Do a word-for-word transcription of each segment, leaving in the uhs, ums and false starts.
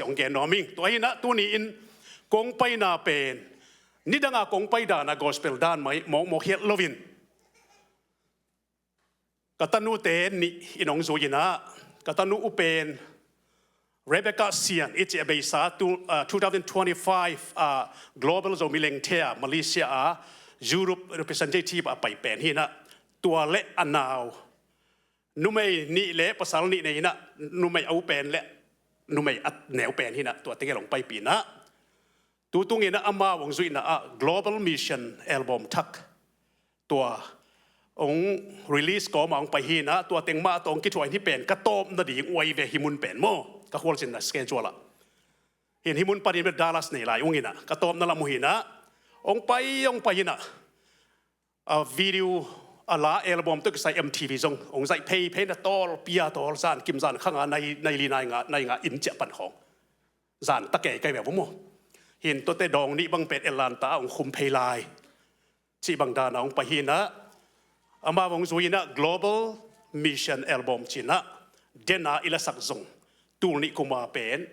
hong gen nuam ing. Tua hi-in ah tuni-in kong paina pen nidanga kong pai dan a gospel dan mah mawkmawk hi lo-in ka tanute nih in hong zui-in ah, ka tanu u pen Rebecca Sian i cih a beisa two, uh, two thousand twenty-five, uh, Global Zomi Lengthe a Malaysia a Europe representative a pai pen hi-in ah, tua le a nau numei nih le pasal nih nei-in ah, numei a u pen le numei a neu pen hi-in ah, tua tegel hong paipih-in ah, tu tungin ah amau hong zuihna ah Global Mission album thak tua hong release kawm a hong pai hi-in ah, tua teng mah tawh hong kithuah in, hih pen ka tawpna ding uh ahi ve, hih mun pen maw, ka khualzinna schedule ah. Hi-in hih mun panin bel Dallas nei lai ung in ah, ka tawpna lam uh hi-in ah, hong pai, hong pai hi-in ah, a video, a la album tawh kisai M T V zong hong zaih pheiphei-in ah, tawlpi-a tawl, zan kim zan khang a nai, nai li nai nga, nai nga inn ciah pan khawng, zan ta kei kai ve vo maw. Hi-in tuate dawng nih bang pen Atlanta ah hong khum phei lai cih bang dan a hong pai hi-in ah, amau hong zui-in ah Global Mission album ci-in ah, den a i lasak zong tul nih kum a pen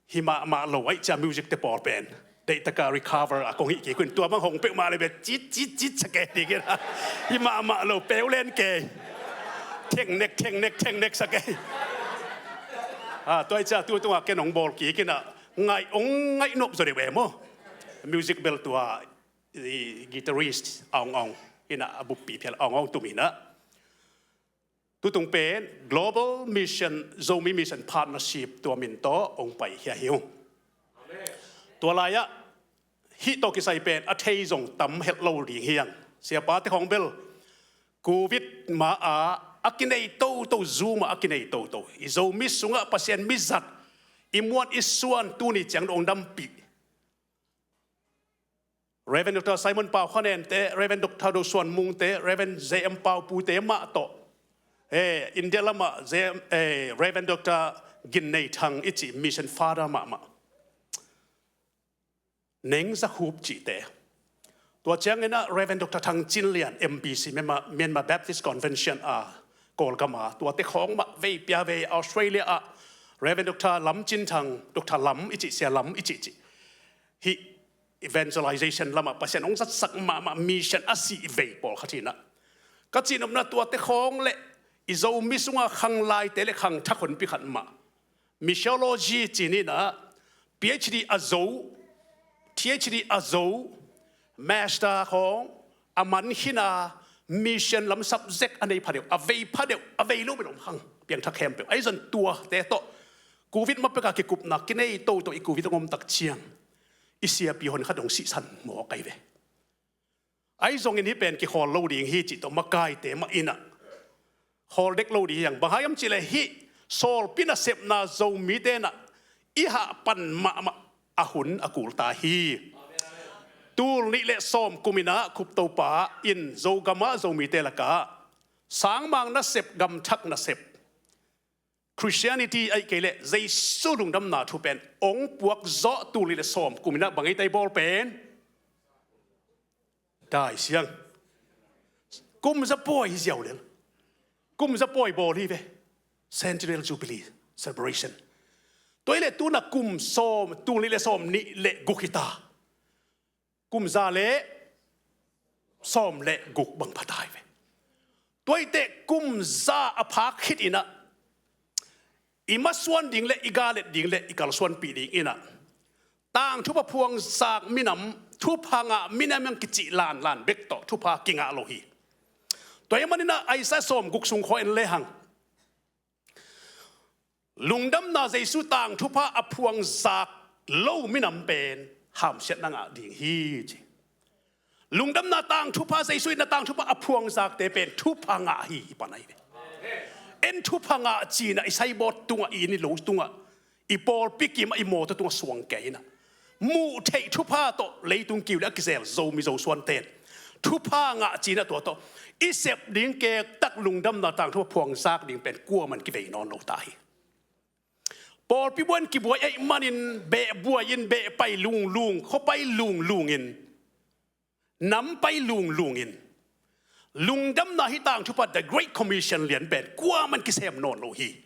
hi mahmah lo, ahih ciang music te pawl pen deihtak a recover a kong hih kik un, tua bang hong peuhmah le bel cit cit cit sa kei ding in ah, hi mahmah lo, peulen kei, thengnek thengnek thengnek sa kei. Ah, tua ahih ciang tu tungah ken hong bawl kik in ah, ngaih hong ngaih nop zaw deuh e maw. Music bel tua i guitarist Aung Aung in ah, a buppi phial Aung Aung tum in ah, tu tung pen Global Mission, Zomi Mission Partnership tua min tawh hong pai hi-a hi ung. Tua lai-ah hih tawh kisai pen a thei zong tam het lo ding hi hang. Siapate khawng bel Covid ma-a a kinei toto, Zoom ah a kinei toto, i Zomi sungah Pasian mi zat, i muan i suan, tuni ciang dong hong dampih Reverend Doctor Simon Pau Kha Nen te, Reverend Doctor Do Suan Mung te, Reverend J M Pau Pu te mah tawh, eh, India lamah J M, eh, Reverend Doctor Gin Nei Thang i cih Mission Father mahmah, Neng Za Khup cihte, tua ciangin ah Reverend Doctor Thang Cin Lian, M B C, Myanmar, Myanmar Baptist Convention a Kawlgam a, tuate khawng mah vei pia vei, Australia ah Reverend Doctor Lam Cin Thang, Doctor Lam i cih, Sia Lam i cih cih, hih evangelization lamah Pasian hong zatsak mahmah, mission a sih vei pawlkhat hi-in ah, ka cihnopna tuate khawng le i Zomi sunga khanglaite le khangthak honpi khat mah, missiology ci-in ah, P H D a zo, T H D a zo, master khawng a man khin a, mission lam subject a nei phadeuh, a vei phadeuh, a vei lo bel om hang, piangthak khempeuh. Ahi zong tuate tawh Covid ma pek a kikupna kinei toto, i Covid hong om tak ciang i siapi honkhat hong sihsan mawk ahi ve. Ahi zongin hih pen kikhawl lo ding hi cih tawh makaite mah in ah khawl dek lo ding hi hang. Bang hang hiam cih leh hih sawlpi nasepna Zomite in ah i hah pan mahmah a hun a kul ta hi. Tul nih le sawm kum in ah Khup Topa in Zogam ah Zomite lakah sangmang nasep, gamthak nasep, Christianity ahih kei leh Jesu lungdamna thu pen hong puak zawh tul nih le sawm kum in ah bang ei ta i bawl pen? Dai siang. Kum za pawi hi ziau lel. Kum za pawi bawl hi ve. Centennial Jubilee celebration. Tua hi leh tu-in ah kum sawm, tul nih le sawm nih le guk hi ta. Kum za le sawm le guk bang pha ta hi ve. Tua hi teh kum za a phak khit in ah i masuan ding le i galet ding le i kalsuanpih ding in ah tangthupha phuangzak minam, thupha ngah minam hong kicih lanlan bek tawh thupha kingah lo hi. Tua ahih manin ah Isaiah sawm guk sung khawng en lehang, lungdamna Jesu tangthupha a phuangzak lo minam pen hamsiatna ngah ding hi ci. Lungdamna tangthupha, Jesu in a tangthupha a phuangzakte pen thupha ngah hi, i pan ahi ve. En thupha ngah ci-in ah i saibawt tungah, i inn i lo tungah, i pawlpi kim ah, i mawtaw tungah suang kei in ah, muh theih thupha tawh leitung kiu le a kizel Zomi Zosuante in thupha ngah ci-in ah tua tawh i sep ding kektak lungdamna tangthupha phuangzak ding pen kuaman kivei nawn lo ta hi. Pawlpi buai-in kibuai ahih manin beh buai-in, beh pai lunglung, khua pai lunglung in, nam pai lunglung in, lungdamna hih tangthupha, the Great Commission lian pen kuaman kisem nawn lo hi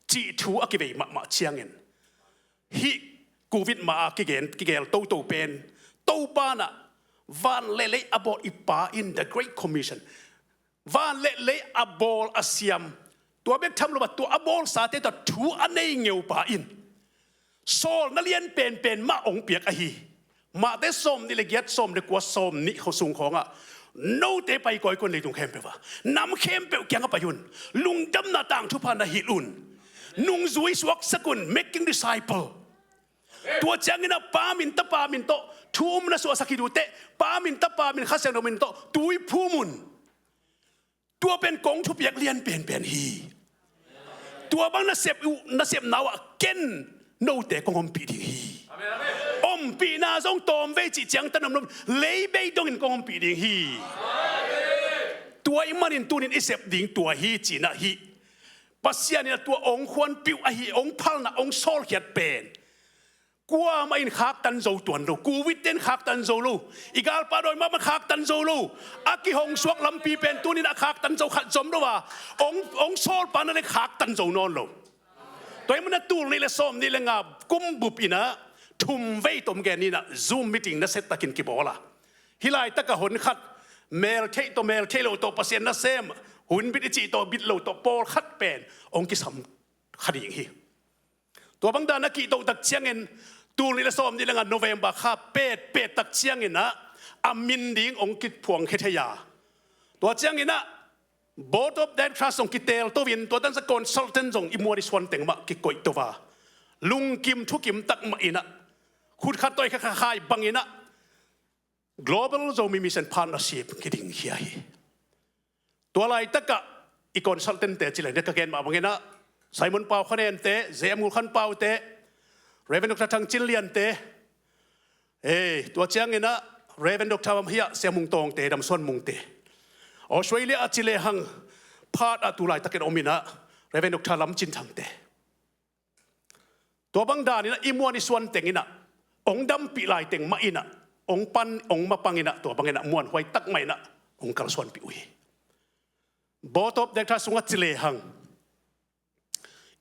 cih thu a kivei mahmah ciangin, puvit mah a kigen, kigel toto pen, Topa in ah van le lei a bawl i Pa in, the Great Commission, van le lei a bawl a siam, tua bek tham lo a, tua a bawlsate tawh thu a nei ngeupa in sawlna lian penpen mah hong piak ahi. Matthai sawm nih le giat, sawm le kua, sawm nih khawng sung khawngah, note pai kawikawi un, leitung khempeuh ah, nam khempeuh kiangah pai un, lungdamna tangthu pha na hilh un, nungzui suaksak un, making disciple. Tua ciangin ah Pa min, Tapa min tawh thu um na suahsak hi uh teh, Pa min, Tapa min, Kha Siangtho min tawh tui phum un. Tua pen kong thupiak lian penpen hi. Tua bang nasep uh, nasepna uh ah ken note kong ompih ding hi. Ompihna zong tawmvei cih ciang tan om lo, lei bei dongin kong ompih ding hi. Tua ahih manin tuni-in i sep ding tua hi, ci-in ah hi. Pasian in ah tua hong khuanpih uh ahi, hong phalna, hong sawlkhiat pen kuamah in khaktan zo tuan lo, Covid ten khaktan zo lo, i galpa dawi mahmah khaktan zo lo, a kihong suak lampi pen tuni-in a khaktan zo khat zong om lo a, hong, hong sawlpa na le khaktan zo nawn lo. Tua ahih manin ah tul nih le sawm nih le nga kum bup in ah thum vei tawm gen in ah Zoom meeting nasia takin kibawl a. Hih laitak ah hon khat, mel theih tawh mel theih loh tawh Pasian nasem, hun bit i cih tawh bit loh tawh pawlkhat pen hong kisam kha ding hi. Tua bang dan a kihtoh tak ciangin, tul nih le sawm nih le nga November kha pet, pet tak ciangin ah a min ding hong kiphuangkhia thei a. Tua ciangin ah Board of Directors hong kiteel to in, tua dan sa consultant zong i muan i suan teng mah kikoih to a, lungkim thukim tak mah in ah, khut khat tawi khat kha khai bangin ah Global Zomi Mission Partnership kidingkhia hi. Tua laitak ah i consultant te ci leng, ka gen mah bangin ah Simon Pau Kha Nen te, J M Ngul Khan Pau te, Reverend Doctor Thang Cin Lian te, eh, tua ciangin ah Reverend Doctor Sia Mung Tawng te, Dam Suan Mung te, Australia a ci lehang Perth ah tu laitakin om in ah Reverend Doctor Lam Cin Thang te. Tua bang dan in ah i muan i suan teng in ah, hong dampih lai teng mah in ah, hong pan, hong mapang in ah, tua bang in ah muanhuai tak mah in ah hong kalsuanpih uh hi. Board of Directors sungah ci lehang,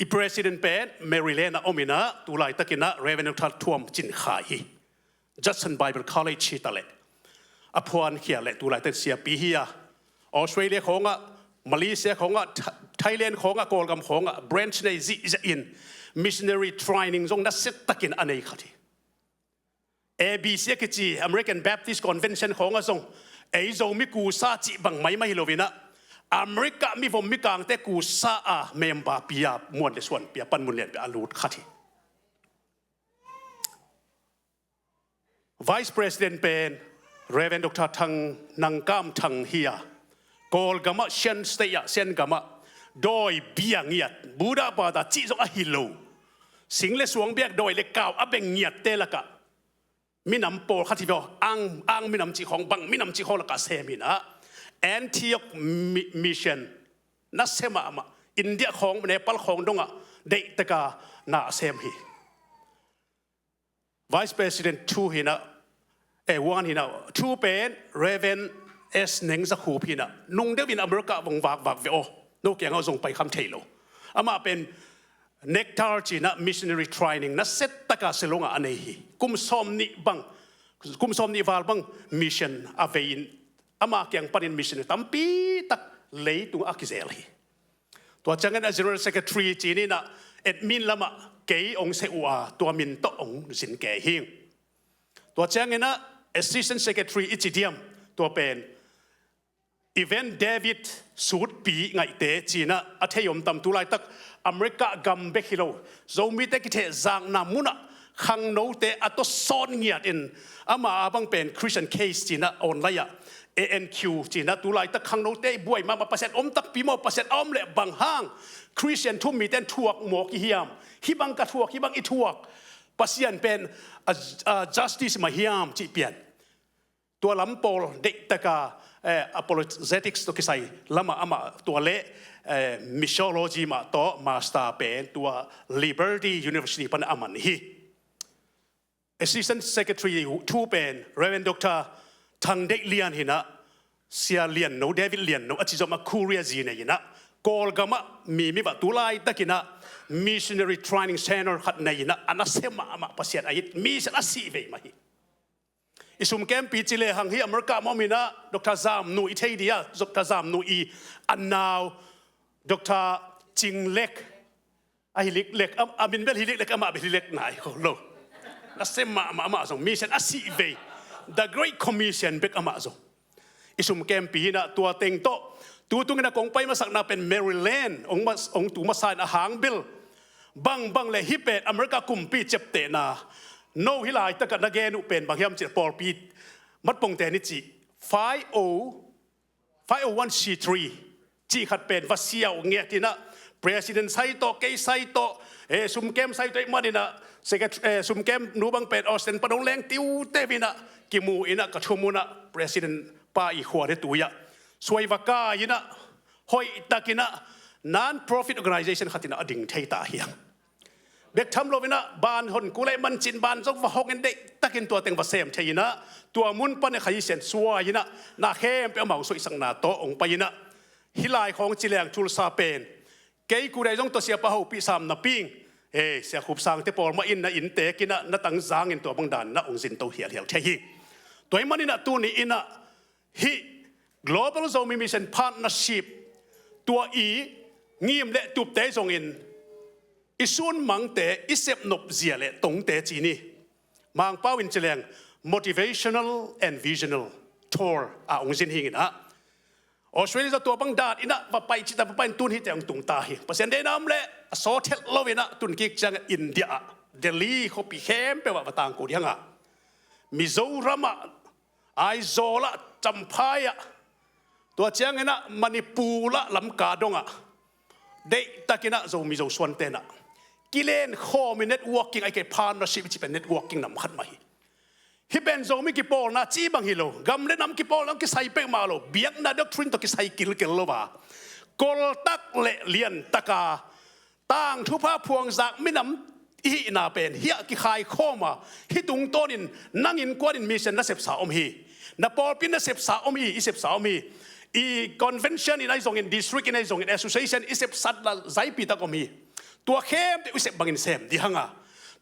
i president pen Maryland ah om in ah, tu laitakin ah Reverend Doctor Thuam Cin Khai hi. Judson Bible College hi ta leh, a phuankhia leh tu laitak siapi hi a, Australia khawngah, Malaysia khawngah, Tha-, Thailand khawngah, Kawlgam khawngah branch nei zihziah in, missionary training zong nasia takin a nei khat hi. A B C a kici American Baptist Convention khawngah zong ei Zomi kusa cih bang maimai hi lo in ah, America mivom mikangte kusa a member pia, muan le suan pia, panmun lian pia a lut khat hi. Vice President pen Reverend Doctor Thang Nang Kam Thang hi a, Kawlgam ah, Shan State ah, Shan gam ah dawi bia ngiat, Buddha bada cih zong ahi lo, sing le suang biak, dawi le kau a beng ngiatte lakah minam pawlkhat hi ve aw, Ang, Ang minam cih khawng, bang minam cih khawng lakah sem in ah, Antioch Mi-, Mission nasia mahmah, India khawng, Nepal khawng dongah deihtak a na sem hi. Vice President two hi in ah, eh, one hi in ah, two pen Reverend S Neng Za Khup hi in ah, nung deuh in America vong vakvak ve aw, no kiangah zong pai kham thei lo. Amah pen Nectar ci in ah missionary training nasia tak a Shillong ah a nei hi. Kum sawm nih bang, kum sawm nih val bang mission a vei in, ama kiang panin missionary tampi tak leitung a kizel hi. Tua ciangin a General Secretary ci in ah, admin lamah kei hong seh uh a, tua min tawh hong zin kei hi. Tua ciangin ah Assistant Secretary i ci diam, tua pen Evans David Sutpi Ngaihte ci in ah, a thei om tam, tu laitak America gam bek hi lo, Zomite kithehzakna munah khangnote a tawsawn ngiat in, ama a bang pen Christian Case ci in ah online ah, A N Q ci in ah, tu laitak khangnote i buai mahmah, Pasian om takpi maw, Pasian a om leh bang hang Christian thu-um mite in thuak mawk i hiam, hih bang ka thuak, hih bang i thuak, Pasian pen a, a justice mah hiam cih pian. Tua lam pawl deihtak a, eh, apologetics tawh kisai lamah amah tua leh, eh, missiology mah tawh master pen tua Liberty University pan a man hi. Assistant Secretary two pen Reverend Doctor Thang Deih Lian hi in ah, Sia Lian No, David Lian No a ci zom a, Korea zi nei in ah, Kawlgam ah mi, mi va tu laitakin ah Missionary Training Center khat nei in ah, a nasia mahmah Pasian a it mission a sih vei mah hi. I sumkempi ci lehang hi America mah om in ah, Doctor Zamnu i thei dia, Doctor Zamnu i a nau, Doctor Cing Lek, a hi liklek, a, a min bel hi liklek, amah bel hi lek nai kho lo. Nasia mahmah, amah zong mission a sih vei, The Great Commission bek amah zong. I sumkempi hi in ah, tua teng tawh tu tung in ah kong pai masakna pen Maryland, hong mas-, hong tu masa in ah hang bel, bangbang le hih pen America kumpi ciaptehna, no hih laitak ah na gen uh pen bang hiam cih leh pawlpi matpongte ni cih, five oh, five oh one C three cih khat pen va siau ngiat in ah, president sai tawh, kei sai tawh, eh, sumkem sai tawh ahih man in ah, secretary, eh, sumkem nu bang pen Austin pan hong leng tiuteu in ah, kimu in ah, ka thum un ah, president pa i khua de tui ah suai va kai in ah, hoihtak in ah, non-profit organization khat in ah a ding thei ta hi hang. Bek tham lo in ah, ban hon kul ahih man cin ban zong va hong in, deihtak in tua teng va sem thei in ah, tua mun pan a Kha Sian suai in ah, na khempeuh amau suaisakna tawh hong pai in ah, hih lai khawng ci leng Tulsa pen, kei kudai zong tawh siapa hopih sam napi ing, eh, Sia Khup Sangte pawl mah in na inntek in ah, na tangzang in tua bang dan in ah hong zin to hialhial thei hi. Tua ahih man in ah tuni in ah, hih Global Zomi Mission Partnership, tua i ngim le tupte zong in, i sunmangte, i sepnop zia le tongte ci ni. Mangpau in ci leng motivational and visional tour a hong zin hi ing in ah, Australia zong tua bang dan in ah va pai cih ta, va pai in tun hihte hong tung ta hi. Pasian deihna om leh a sawt het lo in ah, tun kik ciang India ah, Delhi khuapi khempeuh ah va tangko ding hang a, Mizoram ah, Aizawl ah, Champhai ah, tua ciang in ah Manipur ah, Lamka dong ah, deihtak in ah Zomi Zosuan ten ah kilen khawm in, networking, ahih kei leh partnership i cih pen networking nam khat mah hi. Hih pen Zomi kipawlna cih bang hi lo, gam le nam kipawlna kisai peuhmah lo, biakna doctrine tawh kisai kilkel lo a, koltak le liantak a tangthupha phuangzak minam i hihna pen hih ah kikhai khawm a, hih tungtawn in nang innkuan in mission na sepsa om hi. Na pawlpi na sepsa om hi, i sepsa om hi. I convention in ahi zongin, district in ahi zongin, association i sepsatna zaipi tak om hi. Tua khempeuh i sep bangin sem ding hang a,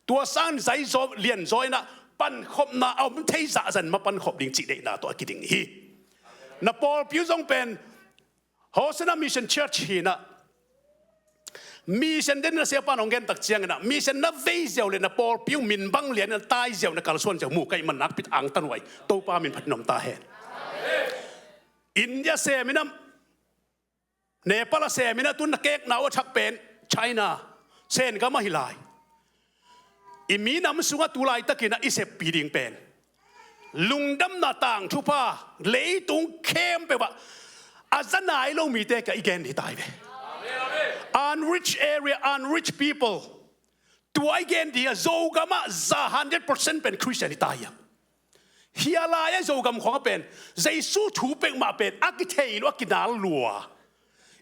tua sangin zaizaw lianzaw in ah pankhopna a om thei zahzah in ma pankhop ding cih deihna tawh a kiding hi. Na pawlpi uh zong pen Hosanna Mission Church hi in ah, mission den na siapa in hong gen tak ciang in ah, mission na vei ziau le na pawlpi uh min bang lian in ah tai ziau, na kalsuan ziau mu ka hih man nakpi tak angtan uh hi. Topa min phat in om ta hen. India sem in ah, Nepal ah sem in ah, tun na kekna uh a thak pen China, Sen gam ahi lai. I minam sungah tu laitakin ah i seppi ding pen lungdamna tangthupha leitung khempeuh ah a za nai lo mite ka i gen ding hi ta hi ve. Unreached area, unreached people. Tua i gen ding a, Zogam ah za hundred percent pen Christian hi ta hi a. Hia lai a Zogam khawng a pen Jesu thu peuhmah pen a kithei lua, a kinal lua.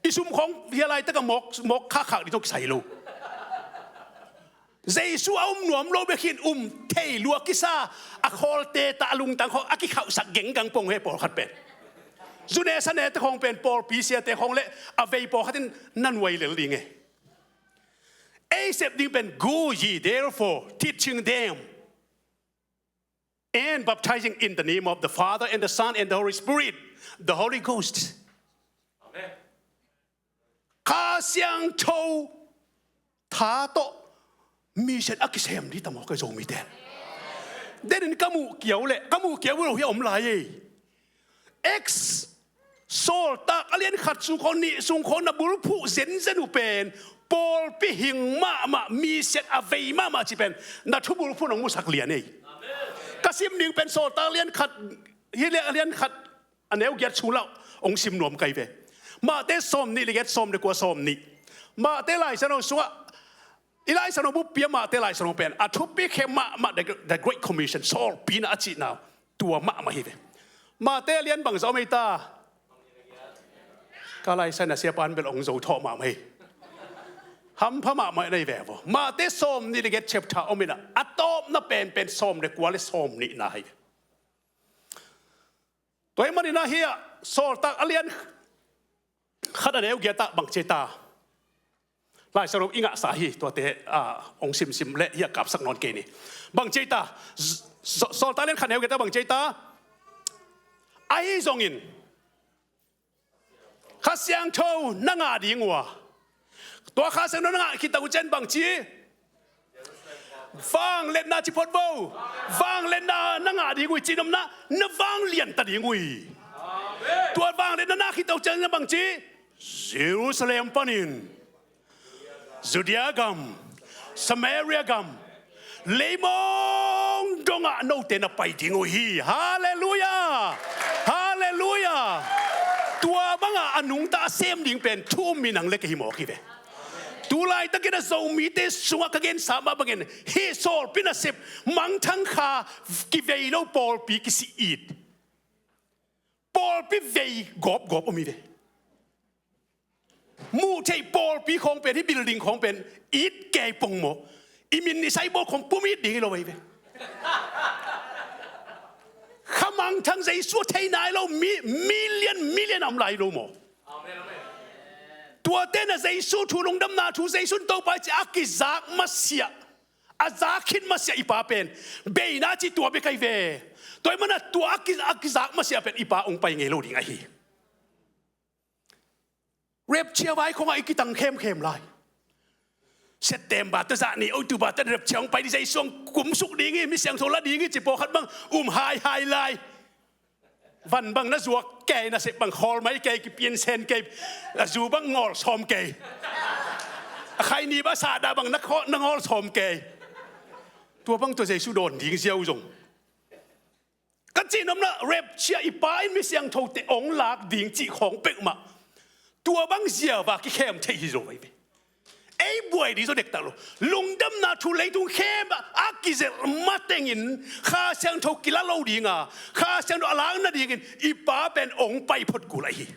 I sum khawng hia laitak a mawk, mawk khakkhak ding tawh kisai lo. Jesu a um nuam lo bek hi in, um thei lua kisa, a khawlte tah, a lungtang khawng a kikhauhsak genggang pong hi pawlkhat pen. Zune sanete khawng pen pawlpi siate khawng le a vei pawlkhat in na nuai lel ding e. Ei sep ding pen, "Go ye therefore, teaching them and baptizing in the name of the Father and the Son and the Holy Spirit, the Holy Ghost." Amen. Kha Siangtho tha tawh mission a kisem ding ta maw, ka Zomite? Denin ka muh kiau le, ka muh kiau lo hi a om lai e. Acts Sawltak a lian khat sung khawng, nih sung khawng na bulphuh zenzen uh pen pawlpi hing mahmah, mission a vei mahmah cih pen na thubulphuh nong musak lian ei. Ka sim ding pen Sawltak a lian khat, hi le a lian khat, a neu giat sung lah hong sim nuam ka hi ve. Mate sawm nih le giat, sawm le kua, sawm nih. Mate Lai Siangtho sungah, i Lai Siangtho buppi ah Mate Lai Siangtho pen a thupi khe mahmah, the, the Great Commission, sawlpina a cihna, tua mahmah hi ve. Mate a lian bangzah om ei ta? Ka Lai Siangtho siapa in bel hong zo thawh mahmah hi. Hampha mahmah na hi ve vaw. Mate sawm nih le giat chapter om in ah, a tawpna penpen sawm le kua le sawm nihna hi ve. Tua ahih manin ah hih ah Sawltak a lian khat a neu giat ah bang ci ta? Lai Siangtho i ngahsa hi, tuate, ah, hong simsim leh hih a kapsak nawn kei ni. Bang ci ei ta, Sawltak lian khat neu kei ta, bang ci ei ta. Ahi zongin Kha Siangtho na ngah ding uh a, tua Kha Siangtho na ngah khit tak uh ciang bang ci? Vangliatna ci phot vo. Vangliatna na ngah ding uh hi, cihnopna, na vanglian ta ding uh hi. Tua vangliatna na khit tak uh ciang bang ci? Jerusalem panin Judea gam, Samaria gam, leimong dongah note na pai ding uh hi. Halleluiah! Halleluiah! Tua bangah a nungta a sem ding pen thu um mi nang le kei hi mawk hi ve. Tulaitakin a Zomite sungah ka gensa mah bangin hih sawlpi nasep mangthang kha kivei lo pawlpi kisi it. Pawlpi vei gawpgawp om hi ve. Muh theih pawlpi khawng pen, hih building khawng pen it kei pongmawh. I min i saibawl khawng pum it ding hi lo ahi ve. Kha mangthang Jesu a thei nai lo mi million million a om lai lo maw? Tuate na Jesu thu, lungdamna thu, Jesu in Topa hi ci a kizak masiah, a zak khit masiah i pa pen beina ci tua bek ahi ve. Tua ahih manin tua a ki, a kizak masiah pen i pa hong pai ngei lo ding ahi. Rapture vai khawngah i kitang khemkhem lai. September tawh zah ni, October tawh rapture hong pai ding, Jesu hong kumsuk ding hi, mi siangtho la ding hi ci pawlkhat bang um haihai lai. Van bang na zuak kei, nasep bang khawl mai kei, kipiansen kei, a zu bang ngawl sawm kei, a khaini bang a sahdah bang na khaw, na ngawl sawm kei. Tua bang tawh Jesu dawn ding ziau zong. Ka cihnopna, rapture i pa in mi siangthote hong lak ding cih khawng peuhmah tua bang ziau a kikhem thei hi zo ahi ve. Ei buai ding zaw dektak lo. Lungdamna thu leitung khempeuh a kizelh matengin Kha Siangtho kila lo dinga, Kha Siangtho a lak nadingin i pa pen hong pai phot kul ahi hi.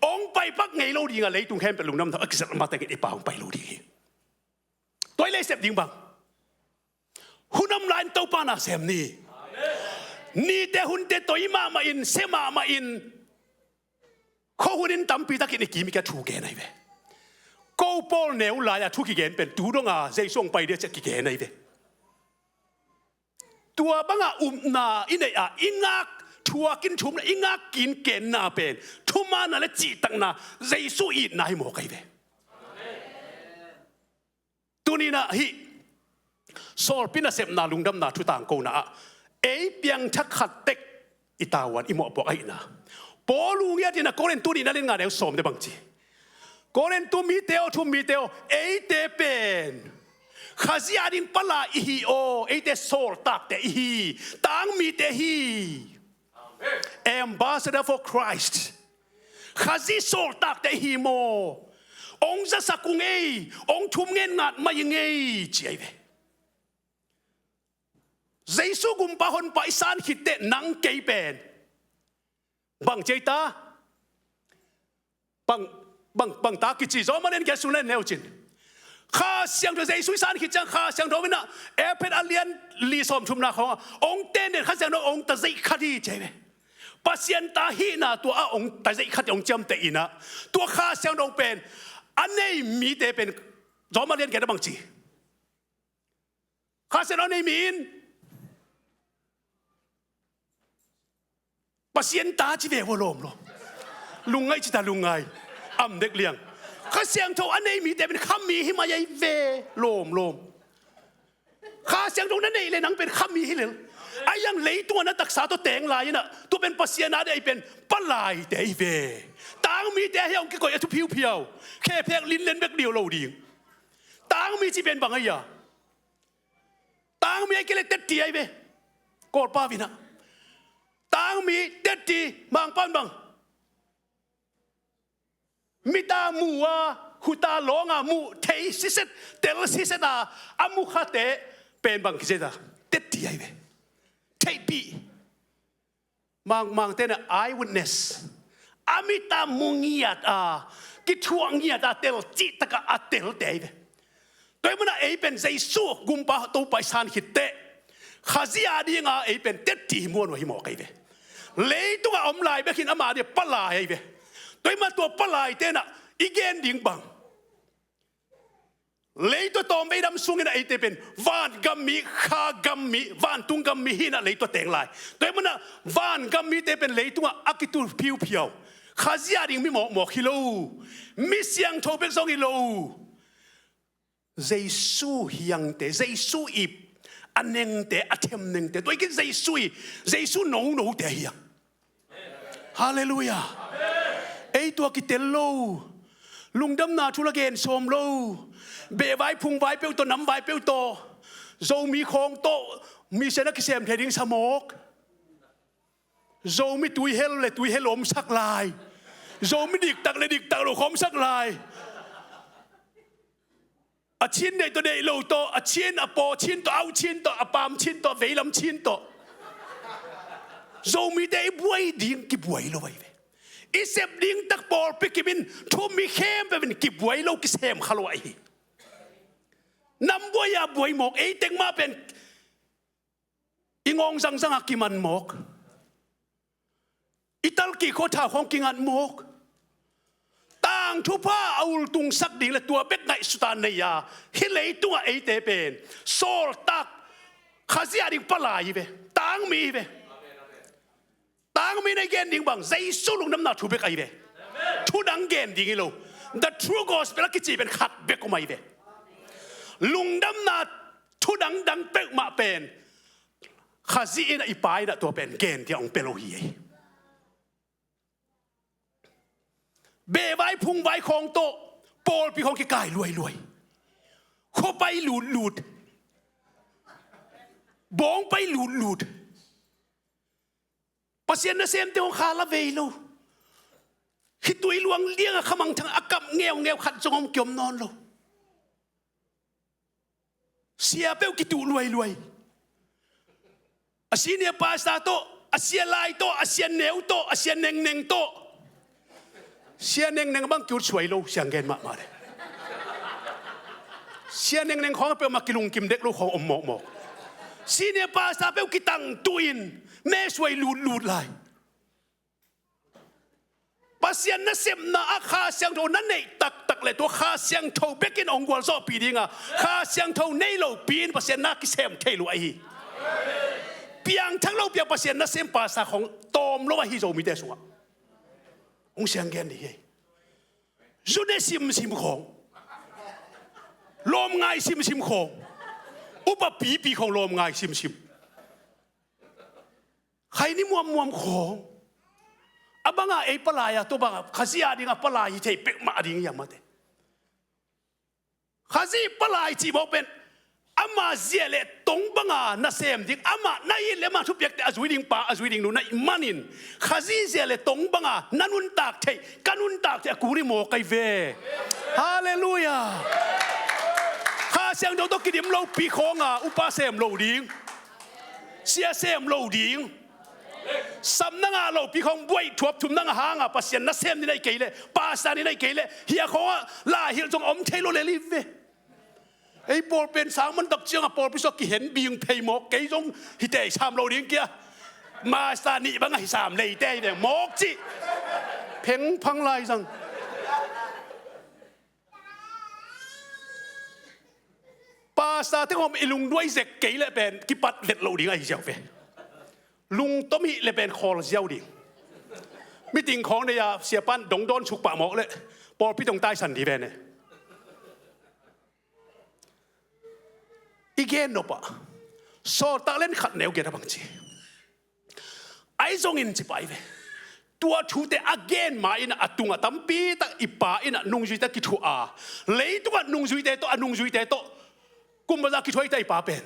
Hong pai pak ngei lo dinga, leitung khempeuh lungdamna thu a kizelh matengin i pa hong pai lo ding hi. Tua i leisep ding bang hun om lai-in Topa na sem ni. Nite hunte toi mahmah in, sia mahmah in, khuahun in tampi takin i kim i kia thu gen ahi ve. Ko pawl neu lai-a thu kigen pen tu donga Jesu hong pai dia ciah kigen ahi ve. Tua banga upna i neih a, i ngak thuakin thumna, i ngak kinkenna pen thumaanna le cihtakna, Jesu itna hi mawk ahi ve. Tuninah hih sawlpi nasepna lungdamna thu tangkona ah ei piangthak khat tek i tavuan i mawhpuak ahihna Paul uh ngiatin a Korintu nihna lian nga neu sawm te bang ci? Korintu mite aw, thu um mite aw, eite pen Khazih ading palai i hi aw, eite sawltakte i hi, tangmite hi. Ambassador for Christ. Khazih sawltakte i hi maw? Hong zasak ung ei, hong thum ngen ngat mai ing ei, ci ahi ve. Jesu gumpa honpa i san khitteh nang kei pen bang ci ei ta? Bang, bang, bang ta kici, Rom a lian giat sung le neu cin. Kha Siangtho Jesu i san khit ciang Kha Siangtho inah Efesa a lian li sawm thumna khawngah hong tenden, Kha Siangtho hong tazeih khat hi ci ahi ve. Pasian ta hihna tua a hong tazeih khat hong ciamteh inah tua Kha Siangtho pen a nei mite pen Rom a lian giat a bang ci? Kha Siangtho a nei mi in Pasian ta ci ve ua lawmlawm. Lungngai ci ta, lungngai. Am dek liang. Kha Siangtho a nei mite pen kha mi hi mai ahi ve lawmlawm. Kha Siangtho na neih le nang pen kha mi hi lel. Ahi zong leitungah na taksa tawh teng lai inah tua pen Pasian a dei pen palaite ahi ve. Tangmite ahi a hong kikoih a thu phiuphiau. Khephek linlen bek liau lo ding. Tangmi ci pen bang ahi a? Tangmi ahi kei le tetti ahi ve. Kawlpau inah tangmi tetti, Mangpau in bang? Mita mu a, khuta lawng a mu thei siset, tel siset a, a mu khate pen bang kici ei ta? Tetti ahi ve. Theihpih. Mangmangte na eyewitness. A mit a mu ngiat a, kithuah ngiat a tel cihtakah a telte ahi ve. Tua ahih manin ei pen Jesu gumpa Topa i san khitteh Khazih a dinga ei pen tetti hi muan uh ahi mawk ahi ve. Leitungah om lai bek hi-in ama ding palai ahi ve. Tua ahih manin tua palaite inah i gen ding bang? Leitung tawm beidam sungin a eite pen vangam mi, khagam mi, vantung gam mi hi-in a leitung teng lai. Tua ahih manin a vangam mite pen leitungah a kitu phiuphiau. Khazih a ding mi mawkmawk hi lo. Mi siangtho bek zong hi lo. Jesu hiangte, Jesu ip a nengte, a them nengte, tua i kin Jesu i, Jesu nonote hiang. Halleluiah. Ei tua kitel lo. Lungdamna thu la gen sawm lo. Behvai phungvai peuh tawh, namvai peuh tawh, Zomi khawng tawh mission a kisem thei ding sa mawk. Zomi tuihel le tuihel omsak lai. Zomi diktak le diktak lo khawm sak lai. A Chin deih tawh deih lo tawh, a Chin, a paw Chin tawh, au Chin tawh, a paam Chin tawh, veilam Chin tawh. Zomite i buai ding kibuai lo ahi ve. I sep ding tak pawlpi kimin thu mi khempeuh in kibuai lo, kisem kha lo ahi hi. Nam buai a buai mawk, ei teng mah pen i ngawng zangzang a kiman mawk. I talkih khua thau khawng kingat mawk. Tangthupha a ultungsak ding le tua bek ngaihsut a nei a, hih leitungah eite pen sawltak, Khazih a ding palai hi ve. Tangmi hi ve. Tangmi in a gen ding bang, Jesu lungdamna thu bek ahi ve. Thudang gen ding hi lo. The true gospel a kici pen khat bek om ahi ve. Lungdamna thu dangdang peuhmah pen Khazih in a, i Pa in a tua pen gen ding a hong pia lo hi ei. Behvai phungvai khawng tawh pawlpi khawng kikai luailuai. Khua pai lutlut. Bawng pai lutlut. Pasian nasemte hong kha la vei lo. Khitui luang liang a khamangthang a kap ngeungeu khat zong om kiom nawn lo. Sia peuh kituh luailuai. A senior pastor tawh, a sia lai tawh, a sia neu tawh, a sia nengneng tawh. Sia nengneng bang kiut suai lo, siang gen mahmah le. Sia nengneng khawng peuhmah kilungkim dek lo khawng om mawkmawk. Senior pastor peuh kitang tuhin me suai lutlut lai. Pasian nasepna ah Kha Siangtho na neih taktak le tua Kha Siangtho bekin hong gualzawhpih dinga, Kha Siangtho nei lopi in Pasian na kisem thei lo ahi hi. Piangthak lopi a Pasian nasem pastor khawng tawm lo ahi Zomite sungah. Hong siang gen dih hi. Zune simsim khawng, lawmngai simsim khawng, upa pipi khawng lawmngai simsim, khaini muammuam khawng. A banga ei palai a, tua banga Khazih a dinga palai hi thei peuhmah a ding hiam mate. Khazih palai cih mawk pen ama zia le tong banga nasem ding, amah na it le ama thupiakte a zui ding pa, a zui ding nu na hih manin, Khazih zia le tong banga na nuntak theih, ka nuntak theih a kuri mawk ahi ve. Halleluiah. Kha Siangtho tawh kidim lopi khawnga upa sem lo ding, sia sem lo ding. Sam na ngah lopi khawng buaih thuap thum na ngah hanga Pasian nasem ni na hih kei leh, pastor ni na hih kei leh, hih a khawngah laihilh zong a om thei lo lel hi ve. Ei pawl pen sang man tak ciangah pawlpi sungah kihen bing phei mawk, kei zong hihte hi sam lo ding kia. Masa nih bangah hi sam leite hi ve mawk cih. Phengphang lai zang. Pastor teng om i lungduai zek kei leh pen kipat let loh ding ahi ziau ve. Lungtom hih leh pen khawl ziau ding. Meeting khawng nei a siapan dong dawn suk pah mawk leh pawlpi dong taisan dih ve ne. I gen nopah sawltak len khat neu gen a bangci. Ahi zongin ci pai ve. Tua thute a gen ma in a tungah tampi tak i pa in a nungzuite kithuah a, leitungah nungzuite tawh, a nungzuite tawh kum baza kithuah i ta i pa pen.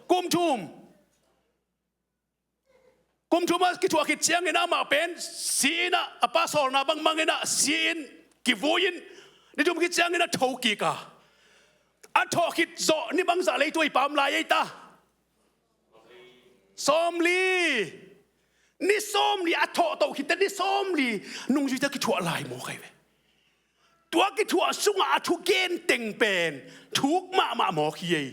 Kum thum. Kum thum a kithuah khit ciangin amah pen si in a, a pa sawlna bangmang in a si in, kivui in, ni thum khit ciangin a tho kik a, a thawh khit zawh ni bangzah lei tua i pa om lai ei ta. Sawmli. Ni sawmli a thawh toh khitte ni sawmli nungzuite kithuah lai mawk ahi ve. Tua kithuah sungah a thugen teng pen thuk mahmah mawk hi ei.